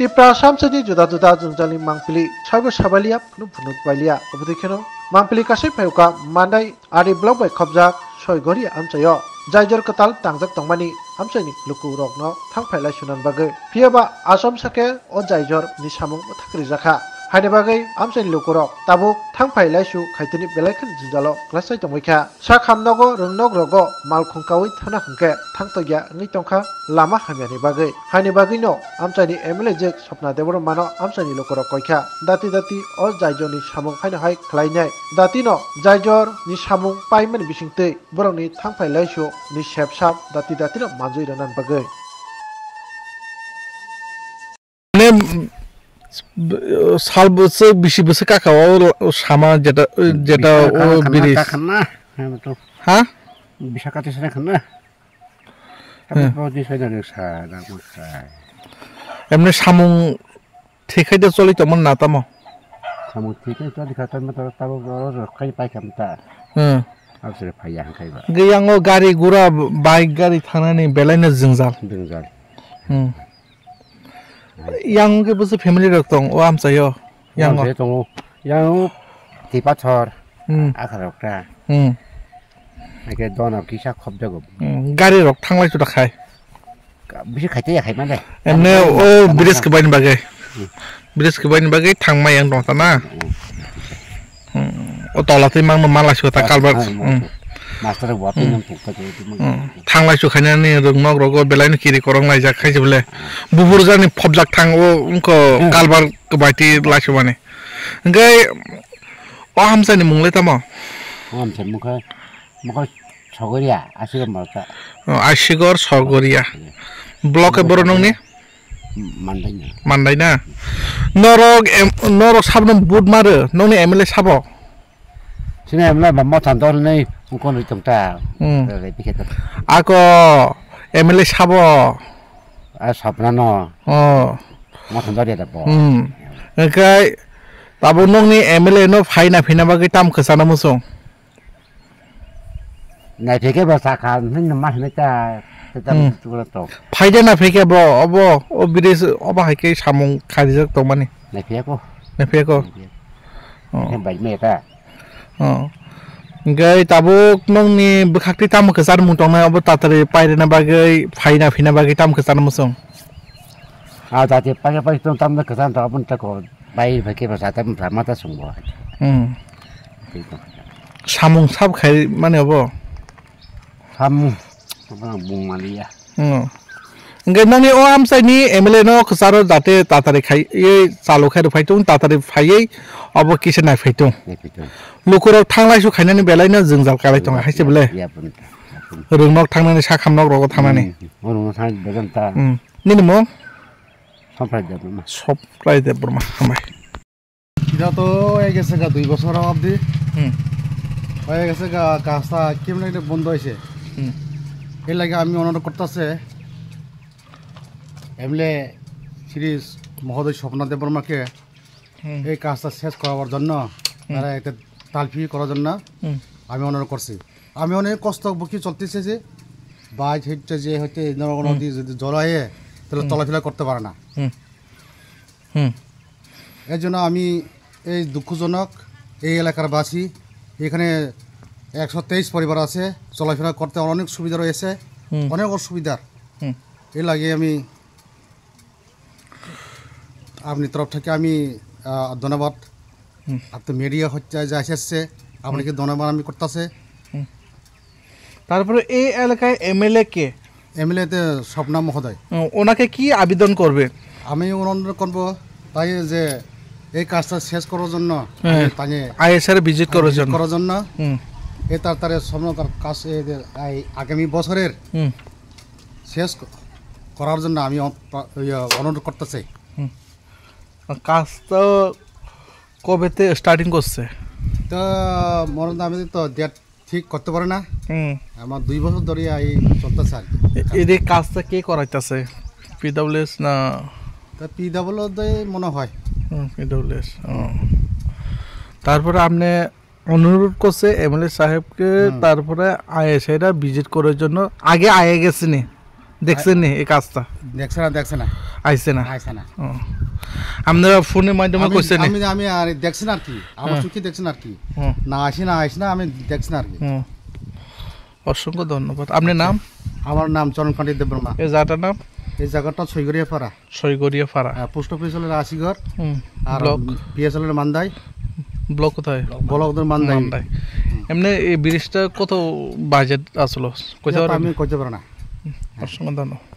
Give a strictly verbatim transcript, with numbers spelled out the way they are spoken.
Tipra samsini juda juda jwngjali mangpili saibo sabalia phunu phunuk balia. Obodei kheno mangpili kasai phaiuka manai ari block bai khobjak soi gori amchaio. Jaijor kwtal tangjak tongmani amchaini lukurokno thangphai lai sunan bagwi. Phiyaba Assam sake o jaijor ni samung bwthak rijakha. Haini bagwi amchaini lukurok tabuk thangphai lai su khaitini belai kheno jwngjalo kwlachai tongbaikha. Sak hamnogo rwngnok rogo malkhung kaui thana hwnkhe thangtokya wngwi tongkha lama hamyani bagwi. Haini bagwino amchaini M L A jek Swapna Debbarmano amchaini lukurok koikha. Dati dati o jaijorni samung haino hai khlainai. Datino jaijorni samung paimani bisingtwi borokni thangphai laisu ni sepsap dati datino manjui rwna bagwi. Mane, b-, sal bwswk, bisi bwswk kaka o, o sama jeta, jeta Bisa o kana, biri. Kakana, ha, betul. Ha? Bisa kati sana kana. Tapi Hmm. Prodis sana sa, na ko sa. Emne samung thikhai de choli tongmani na tamo? Samung thikhai choli kha tamo, tabo, tabo, ro, ro, khai pai kam ta. Hmm. Absere phai ya khai ba. Ge yango gari gura, bike gari thangnani belaino jwngjal. Jwngjal. Hmm. Yang ke busu family rok tong, o amchaio. Yang Yang o. Saya tongo. Yang o tipa chor. Hmm. Akha rok ta. Hmm. Ake dona kisa khop jago. Hmm. Gari rok thanglai chuta khai. Ka-, bisi khaite ya khai mane. Emne Yang o tama bridge tama. Kebaini bagwi. Hmm. Bridge kebaini bagwi thangma yang dong ta na. Hmm. Hmm. O tola twi mangno mala sio ta Ah, kalbar. Ah, Hmm. Master wa Hmm. pinang tuk ta tu. Hmm. Thanglai su khainani rwngnok rogo belaino kiri korong laijak khai se bole. Buphur jani phobjak thang o wngkho Hmm. Kalbar kwbaiti laisumani. Hwnkhe o hamsani mung le tamo? O hamsani mung khe, mung khe Sogoria, Asigor Malka. O, Asigor Sogoria. Hmm. Block e Mung khe boro nongni? Mandaina. Mandaina. Norok em-, norok sabno vote maro, nongni M L A sabo? Sini M L A ba motha dol nei, ungkon ri tongta. Hmm. Re, re, pikir ta. Ako M L A sabo? A, Swapna no. Oh. Motha dol ya da bo. Hmm. Hwnkhe tabuk nongni M L A no phaina phina bagwi tam kwchana muchung? Naiphaikhe bo sakha, nini ma hinwi ta, ta, ta, Hmm. tukla tok. Phaide naiphaikhe bo, obo, o bridge, obo hai khe samung kharijak tongmani. Naiphaikhe ko. Naiphaikhe ko. Naiphaikhe. Oh. Naiphaikhe bai me ta. Oh. Hwnkhe tabuk nongni bwkhaktwi tamo kwchar mung tongnai, obo tatari pairina bagwi, phaina phina bagwi tamo kwchar muchung? Ah, jati paikhe paikhe tong tamno kwchang tong aboni tako bai bai khe bwsa tam bwsa mata sungbo. Hmm. Tei tong. Samung sab khai mane obo? Samung, samung bung maliya. Hmm. Hwnkhe nongni o amchaini M L A no kwcharo jate tatari khai, e, chalu khai rw phai tung, tatari phaiwi obo kisa nai phai tung. Nai phai tung. Lukurok thanglai su khainani belai no jwngjal kalai tongo, hai se bole? Ya, ya, bun, ya, bun. Rwngnok thangnani, sakhamnok rogo thangnani. Hmm, hmm. O rwngnok thang bejan ta. Hmm. Nini mung? Soprai Debbarma. Soprai Debbarma, hambai. এটা তো হয়ে গেছে গা দুই বছর অবধি। হুম। হয়ে গেছে গা, কাজটা কেমন একটা বন্ধ হয়েছে। হুম। এর লাগে আমি অনুরোধ করতেছে এমএলএ শ্রী মহোদয় স্বপ্না দেববর্মাকে হুম। এই কাজটা শেষ করাবার জন্য হুম। তারা একটা তালফি করার জন্য হুম। আমি অনুরোধ করছি। আমি অনেক কষ্ট বুকে চলতেছে যে বাইক হচ্ছে যে হচ্ছে নরক হুম। নদী যদি জল আয়ে, তাহলে হুম। চলাফেরা করতে পারে না। হুম। হুম। এর জন্য আমি এই দুঃখজনক, এই এলাকার বাসী, এখানে একশো তেইশ পরিবার আছে, চলাফেরা করতে অনেক সুবিধা রয়েছে, হুম। অনেক অসুবিধার। হুম। এর লাগে আমি আপনি তরফ থেকে আমি, আহ, ধন্যবাদ। হুম। আপনি মিডিয়া হচ্ছে যে এসেছে, আপনাকে হুম। ধন্যবাদ আমি করতেছে। হুম। তারপরে এই এলাকায় এমএলএ কে? এমএলএ তে স্বপ্না মহোদয়। হুম, ওনাকে কি আবেদন করবে? আমি অনুরোধ করব তাই যে এই কাজটা শেষ করার জন্য হ্যাঁ। আমি তাকে আইএসআর ভিজিট করার ভিজিট জন্য। করার জন্য। হুম। এ তার তারে সমগ্র কাজ এই যে এই আগামী বছরের হুম। শেষ ক-, করার জন্য আমি অন-, প্রা-, ইয়ে, অনুরোধ করতে চাই। হুম। কাজ তো কবে থেকে স্টার্টিং করছে? তো মরণ আমি তো ডেট ঠিক করতে পারে না। হুম। আমার দুই বছর ধরে এই চলতেছে আর কি। এ-, এদের কাজটা কে করাইতেছে? পিডব্লিউএস না? তা পিডব্লিউডি মনে হয়। হুম, পিডব্লিউএস। ও। তারপরে আপনি অনুরোধ করছে এমএলএ সাহেবকে, হুম। তারপরে আইএসআইরা ভিজিট করার জন্য। আগে আয়ে গেছেনি, দেখছেনি এই কাজটা? দেখছে না, দেখছে না। আইছে না? আইছে না। ও। আপনারা ফোনের মাধ্যমে আমি, কইছেন নি? আমি, আমি আর দেখছি না আর কি। আমার হ্যাঁ। চোখে দেখছি না আর কি। হুম। না আসি না আসি না, আমি দেখছি না আর কি। হুম। অসংখ্য ধন্যবাদ। আপনার নাম? আমার নাম চরণকান্তি দেববর্মা। এই জায়গাটার নাম? এই জায়গাটা ছয়গড়িয়া পাড়া। ছয়গড়িয়া পাড়া। হ্যাঁ, পোস্ট অফিস হলো রাশিঘর। হুম। আর ব্লক? পিএস হলো মান্দাই। ব্লক কোথায়? ব্লক হলো মান্দাই। মান্দাই। হুম। এমনি এই ব্রিজটা কত বাজেট আসলো? কইতে এটা তো পারবেন? আমি কইতে পারি না। হুম, অসংখ্য ধন্যবাদ।